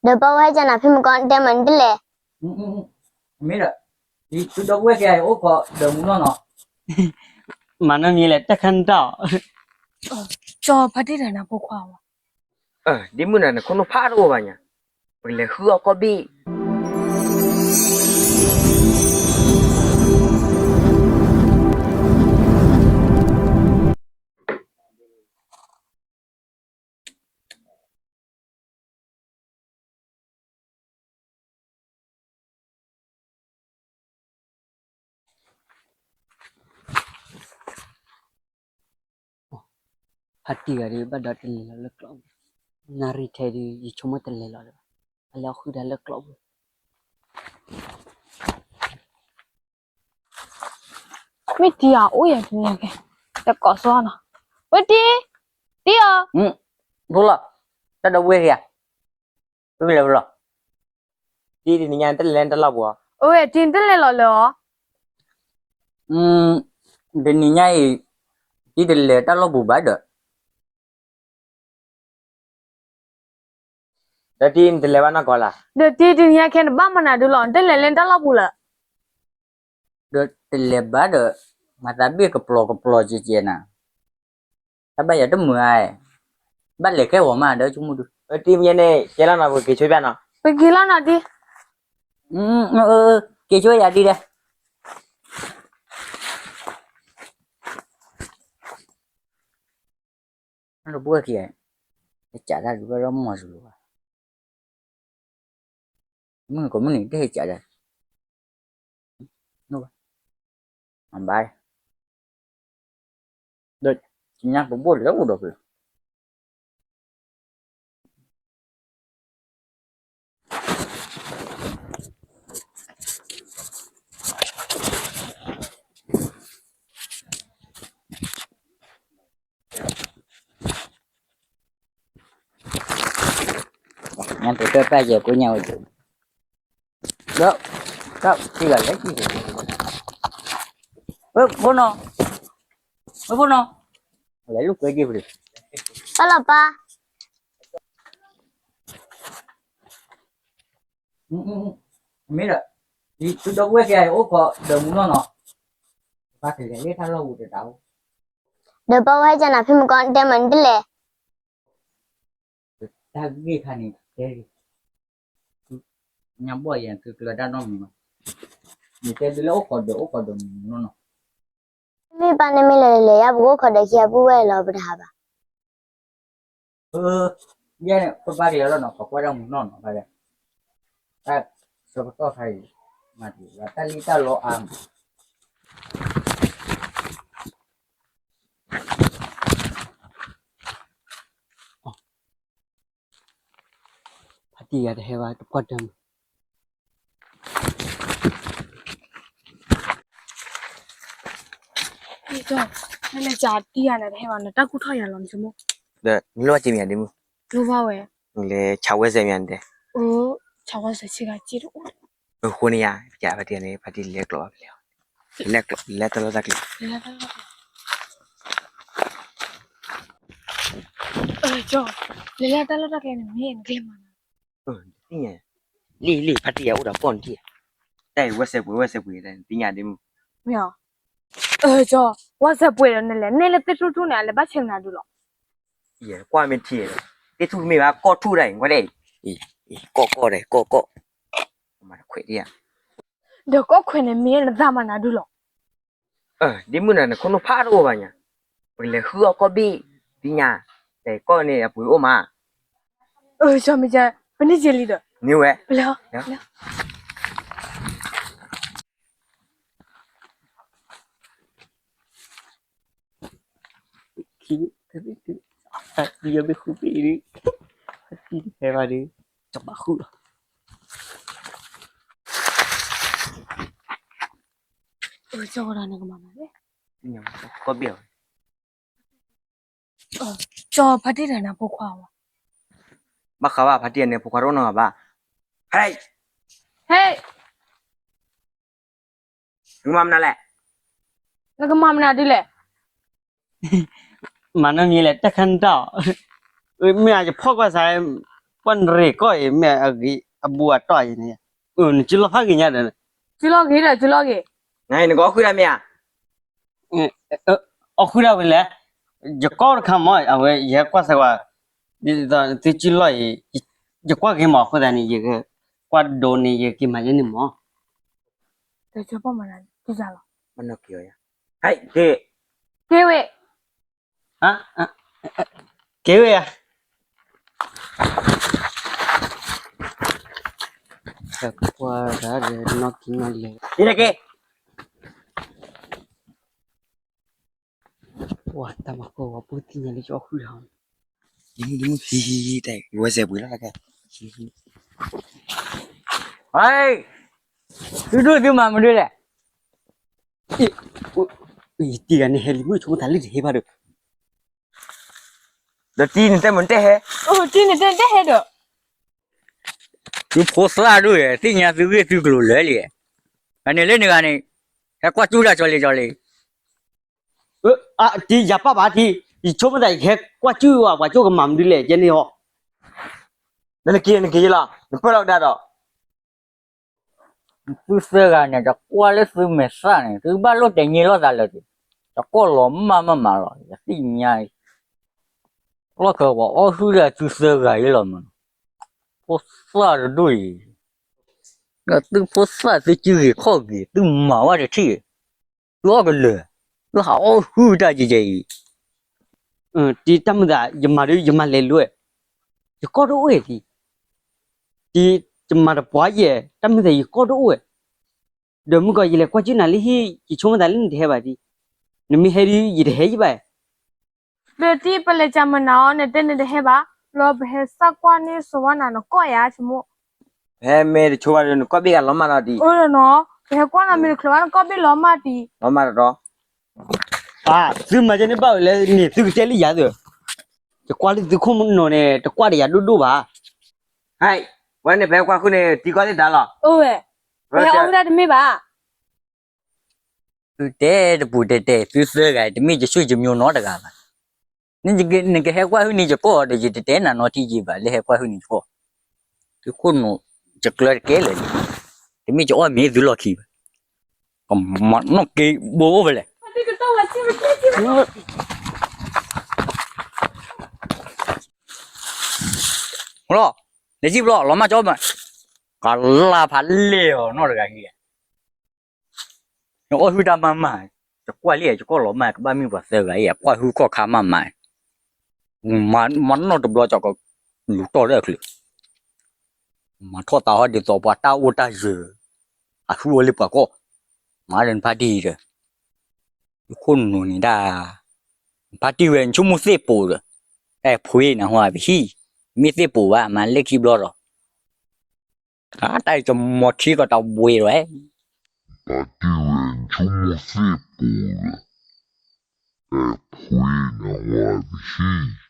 ဒီးပှၤဝဲကနၤဖဲမကီတဲမးနတလဲၤ, မ့ၢ်ဒီး, ဒ်သုဒီပုၢ်ဝဲၢ်ခံဂၤအံၤအိၣ်ခိးဒီးမူနီၢ်နီၢ်, မၤနီၢ်မံၤလဲၣ် တၢ်ခါနတၢ်အီၤ, ကၠီဖါတံၢ်တဂၤနၤဖိခွါဝဲ, ဒ်မုၢ်နၤနခိၣ်နူာ်ဖးတအိၣ်ဘၣ်ညါ, ပကလဲၤဃုအီၣ်ကီၢ်ဘ့ၣ် ဖါတံၢ်ဂၤဒုး ဘၣ်ဒီးတလဲၤလီၤလၢကျိးပူၤ, နၣ်ရံၣ်ထဲဒုး ယဆိကမိၣ်တလဲၤလီၤလၢၤဘၣ်, အလဲၤအီၣ်ဃုာ်တၢ်လၢကျိးပူၤ မ့ၢ်တံၤဧါ အိၣ်ယၤတနံၤညါကဲ, တကိးစီနီၤ, ဝဲတံၤ, တံၤဧါ, ဖိလီၤ, တၢ်ဒီပုၢ်ဝဲၢ်ခံဂၤ, ဖဲလဲၤဖိလီၤ, တံၤတနံၤညါတလဲၤလၢတၢ်လီၢ်ပူၤ, အဝဲတံၤတလဲၤလီၤလၢၤအီၤ, တနံၤညါအံၤ, တံၤတလဲၤတၢ်လီၢ်ပူၤဘၣ်ဒီး ဒီးတံၤနတလဲၤဘၣ်နီၢ်ကီၢ်လၢ်, ဒီးတံၤတနံၤညါခဲနဘၣ်မနုၤဒုလီၤ နတလဲၤလၢတၢ်လီၢ်ပူၤလၢၤ, ဒီးတလဲၤဘၣ်ဒီး, မၤသးဘ့ၣ်ကပျီၤကပျီၤကဲကဲနၤ, တၢ်ဘၣ်ယၤတမုာ်ဧါ, ဘၣ်လဲၤခဲဂီၤမးဒီးဆိကမိၣ်ဒု, တံၤမ့ၢ်န့ၣ် ကဲလီၤနီၤ ပက့ၤဆိပျၢ်နီၤ, ပက့ၤလီၤနီၤတံၤ, က့ၤဆိယၤတံၤဒီး နတဘှဲၣ်က့ၤ, ဟဲကးတၢ်ဒုးဘၣ်ဒီးမီၤစလိၤဘၣ်, မုၢ်ကီးမုၢ်နံၤတဟဲကးတၢ်, ဘၣ်, ဒီးညါပဘိၣ်လၢအိၣ်ဒီးပလီၢ် ညါပကပာ်ယဲၢ်ကိညါဝဲ, ဒီး, ဒီး, ထံဂၤလဲၣ်, ဝဲဖိနီၤ, ဝဲဖိနီၤ, လဲၤလူၤကွဲက့ၤပလီၢ်, ပၢ်လီၤပၢ် မ့ၢ်ဒီး, ဒ်သုဒီပုၢ်ဝဲၢ်ခံဂၤအံၤအိၣ်ခိးဒီးမူနီၢ်နီၢ်, ပကလဲၤလၢတၢ်လီၢ်ပူၤတဒၣ်အိၣ်, ဒီးပှၤဝဲကနၤဖဲမကီတဲမးနတလဲၤ, တၢ်ဂ့ၢ်ခါန့ၣ်တဲဂ့ၤ, ညါဘီၣ်ယဲၢ်သုကျၢၤတၢ်နီတမံၤမး, နတဲဒုးလၢအိၣ်ခိးဒီးအိၣ်ခိးဒီးမူနီၢ်နီၢ် မ့ၢ်ပၢ်န့ၣ်မ့ၢ်လဲၤလဲၤယါ ပကအိၣ်ခိးဒီးခံဂၤပုၢ်ဝဲၢ်လီၤ ပတဟးဘၣ်, ယဲန့ၣ် ပဘၣ်ကလဲၤလီၤနီၤ ပကွၢ်တၢ်မူနီၢ်နီၢ်ဘၣ်လဲၣ်, တၢ်ဆၢကတီၢ်ခါအံၤ, မၤတံၤ တၢ်လံၣ်တၢ်လီအါမး ဖါတံၢ်ယၤတဟဲဘၣ်တပှၢ်တၢၢ်မး, နလဲၤကးတံၢ်ယၤန့ၣ်တဟဲဘၣ် နတၢ်ကူၣ်ထီၣ်ယၤလီၤ နဆိကမိၣ်, ဒီးနလိၣ်ဘၣ်စ့မ့ၢ်ဧါဒ့မုၣ်, လိၣ်ဘၣ်ဝဲ, နလဲၤဆးဝဲစဲးမ့ၢ်ဧါန့ၣ်, အိၣ်, ဆးဝဲစဲးဆ့ကၤစ့တအိၣ်, အဃိန့ၣ်ယၤ ပကဖါတံၢ်ယၤန့ၣ် ဖါတံၢ်လဲၤကျိးဘၣ်ပလဲၤ, လဲၤကျိး လဲၤတၢ်လီၢ်တၢ်ကျဲ ကၠီ, လဲၤလၢတၢ်လီၢ်တၢ်ကျဲန့ၣ် မ့ၢ်နကလဲၤမၤနၤ, သ့ၣ်ညါ, လံၣ်လံၣ် ဖါတံၢ်ယၤအိၣ်ဒီးပီၢ်နထံၣ်, တၢ်အံၤဝဲစဲးပှ့ၤဝဲစဲးပှ့ၤ သ့ၣ်ညါဒ့မုၣ်, မ့ၢ်, ကၠီ, ဝဲစဲးပှ့ၤဒီးနလဲၤ နဲလၢသ့ၣ်ထူၣ်ထူၣ်န့ၣ် အလဲၤဘၣ်ဆဲးမနၤဒုလီၤ, ယကွၢ်မ့ၢ်ထံၣ်, သ့ၣ်ထူၣ်မ့ၢ်ဘၣ်ကီၢ်ထူၣ်ဒၣ်အံၤ ကွၢ်ဒဲး, ကီၢ်ကီၢ်ဒီး ကီၢ်ကီၢ်, မၤတခွဲးဒံးဧါ, ဒီးကီၢ်ခွဲးန့ၣ်မ့ၢ်နသးမၤနၤဒုလီၤ ဒ့မုၣ်နၤ နခိၣ်နူာ်ဖးတအိၣ်ဘၣ်ညါ, ပကလဲၤဃုအီၣ်ကီၢ်ဘ့ၣ်, သ့ၣ်ညါ, တၢ်ကီၢ်န့ၣ်အပှ့ၤအိၣ်မး, မ့ၢ်ကၠီ, ပန့ၢ်က့ၤလံဒီး, မ့ၢ်ဝဲ, ပလဲၤ, ခံ, တံၤယဘ့ၣ်ဃုဘ့ၣ်ဒုး, တံၤတဟဲဘၣ်ဒုး, ကဘၣ်ဃုလီၤ, ကီၢ်ဘ့ၣ်, ကၠီဖါတံၢ်တဂၤန့ၣ်ဖိခွါဝဲ, ဘၣ်ဃးဘၣ်ဖါတံၢ်န့ၣ်ဖိခွါတအိၣ်နီတဂၤဘၣ်, ဟဲ, ဟဲ နကမၤမနုၤလဲၣ်, နကမၤမနုၤဒ်လဲၣ်, မၤနီၢ်မံၤလဲၣ် တၢ်ခါနတၢ်အီၤ, မ့ၢ်အယဖီၣ်ကွၢ်စး, ကွၢ်နရ့ၣ်ကီၢ်အံၤ မ့ၢ်အဂ့ၤအဘူးအတီၢ်အံၤန့ၣ်, နစုလီၢ်ဖးဂ့ၤညါဒီး, စုလီၢ်ဂ့ၤဒီး စုလီၢ်ဂ့ၤ, နဂီၢ်ဃုဒၣ်မ့ၢ်ဧါ, အီၣ်ဃုဒၣ်ဝဲလဲၣ်, ယကီၢ်တခါမး အဝဲယဟဲကွၢ်စၢၤဝဲ, ဒ်သိးသုစုလီၢ်အံၤ, ယကွၢ်ဂ့ၤမးအဃိသတးန့ၣ် ယကကွၢ်ဒိးန့ၢ် ယက့ၤမၤယဲန့ၣ်မး, က့ၤဝဲ, က့ၤဝဲဧါ, ကွၢ်ဒၣ်ဒီးနီၢ်ကံနီၢ်လဲၣ်, ပှၤတၢ်မၤဃီဝဲပူၤသ့ၣ်ညါလၢယအီၣ်ဃုာ်ဒီး, ဝဲစဲးပှ့ၤလီၤ, သုဒိၣ်သုမၤမနုၤလဲၣ်, တံၤဂၤန့ၣ်ဟဲလံ မုၢ်ဆိကမိၣ်သးလၢတဟဲဘၣ်ဒီး, ဒီးတံၤနတဲမနုၤတဟဲ, တံၤနတဲတဟဲဒီး သုဖိသၣ်ဒိၣ်ယဲ သ့ၣ်ညါသုဂ့ၢ်သုကျိၤလၢာ်လံ, ဂၤန့ၣ်လၢန့ၣ်ဂၤန့ၣ်, ဟဲကွၢ်ကၠူၣ်တၢ်ကၠီလံကၠီလံ, တံၤယၤပၢ်ဘၣ်တံၤ, ယဆိကမိၣ်သးယကဟဲကွၢ်ကၠူၣ်အီၤ ပှၤကၠိကမၤမနုၤလဲၣ် ယဲန့ၣ်ဟီ, နက့ၤနက့ၤလီၤ နပၢၢ်လီၤကဒါဒီး သုသၢဂၤန့ၣ် တကွၢ်လၢသုမဲာ်သၣ်န့ၣ် သုဘၣ်လိၣ်တဲာ်ညံလိာ်သးလၢာ်, တကိးလီၤမၢ်မးမးလီၤ ယသ့ၣ်ညါ, လီၢ်ခၢၣ်ပှၤအီၣ်ဟုၣ်ဒီးသုသၢဂၤအံၤလီၤမး, ဖိသၣ်တဒိၣ်အံၤ, ဒီးသုဖိသၣ်သုစုဂ့ၤခီၣ်ဂ့ၤ သုမၤဝဲတထံၣ်, သုအီၣ်ကလၢာ်, သုဟးအီၣ်ဟုၣ်တၢ်ယဲယဲအံၤ တံၤတၢ်မုၢ်သး ယမၤဒ်ယမၤလဲၤလိၤ, ယကီၢ်တအိၣ်ဝဲတံၤ, တံၤယမၤတပှၢ်ယဲၢ် တၢ်မုၢ်သးယကီၢ်တအိၣ်ဝဲ, ဒီးမုၢ်ကီးယလဲၤကွၢ်ကၠူၣ်နၤလၢဟံၣ် ယဆိကမိၣ်သးလၢနတဟဲဘၣ်တံၤ, နမ့ၢ်ဟဲဒ်ယတဟဲယဘၣ်, ဒီးတံၤပလဲၤကမၤနၤအီၤ နတဲနတဟဲဘၣ်, လီၤပဟဲစၢ်ကွၢ်န့ၢ်စိဝါနၤ နကီၢ်ယၤဆိကမိၣ် ပဟဲမ့ၢ်တဆိဘၣ်ဒီး နကီၢ်ဘ့ၣ်ဂၤလီၤမၢ်နီၤတံၤ, ပဟဲကွၢ်နၤမ့ၢ်တချုးဘၣ် နကီၢ်ဘ့ၣ်လီၤမၢ်တံၤ, လီၤမၢ်တရီ, သုမၤကဲန့ၣ်ဘၣ်ဝဲလၢန့ၣ် သုကတဲလၢယၤသၢ, ယကွၢ်လၢသုခိၣ်နူာ်န့ၣ် တကွၢ်ဒီးယၤဒိၣ်ဒိၣ်ဘၣ်, ဝဲန့ၣ် ပဟဲကွၢ်ဃုာ်န့ၣ် တံၤကီၢ်သ့ၣ်ဒါလီၤ, ပဟဲအီၣ်ဃုာ်တၢ်တမ့ၢ်ဘၣ် သုတဲတပူၤတဲတဲ သုသၢဂၤ တမ့ၢ်ယဆူၣ်ယမျိၤနီတဂၤဘၣ်, နကဟဲကွၢ်ဟုၣ်န့ၢ်ယကီၢ်ဒီး ယတတဲနၤနီတံၤယဘၣ် လၢဟဲကွၢ်ဟုၣ်န့ၢ်ယကီၢ်, သုခိၣ်နူာ် ယကျၢတကဲလၢာ်န့ၣ်, တမ့ၢ်ယအီၣ်မ့ၢ်သုလီၢ်ခံဘၣ်, ကမၤနီၣ်က့ဘိအိၣ်ဖဲလဲၣ် လီၤ, လဲၤစံၣ်ဘျီ လီၤမၢ်ကၠီမး, ကလၢ်ဖးလဲၢ်အီၤနီတဂၤဟံၣ်, နအီၣ်ဟုၣ်တၢ်မၢ်မၢ်, ယကွၢ်လံ ယကီၢ်လီၤမၢ် ကဘၣ်မ့ၢ်ပှၤသၢဂၤအံၤ ကွၢ်ဟုၣ်ခီၣ်ခါမၢ်မၢ်, မၤနီၣ်တဘျီ ကလူၤတီၢ်လၢအချုး, မၤထီၣ်သးဟီဒ်သိးပှၤတၢ်အိၣ်တၢ်ယၢၤ, အဟုၣ်အိၣ်လၢပှၤကီၢ်, မၤဒီးနဖါတံၢ်ဒီး, ယခိၣ်နူာ်န့ၣ်ဒၣ်, နဖါတံၢ်ဝဲ နဆိကမိၣ်သ့ၣ်ပိာ်ဒီး, အဲၣ်ဖှ့နဟီပဟံၣ်, မ့ၢ်သ့ၣ်ပိာ်ဘၣ် မၤလၢခံဘျီဒီး တၢ်အံၤတမီၤထံကီးတဝ့ၤဝဲ, ဖါတံၢ်ဝဲ နဆိကမိၣ်သ့ၣ်ပိာ်ဒီး, အဲၣ်ဖှ့နဟီပဟံၣ်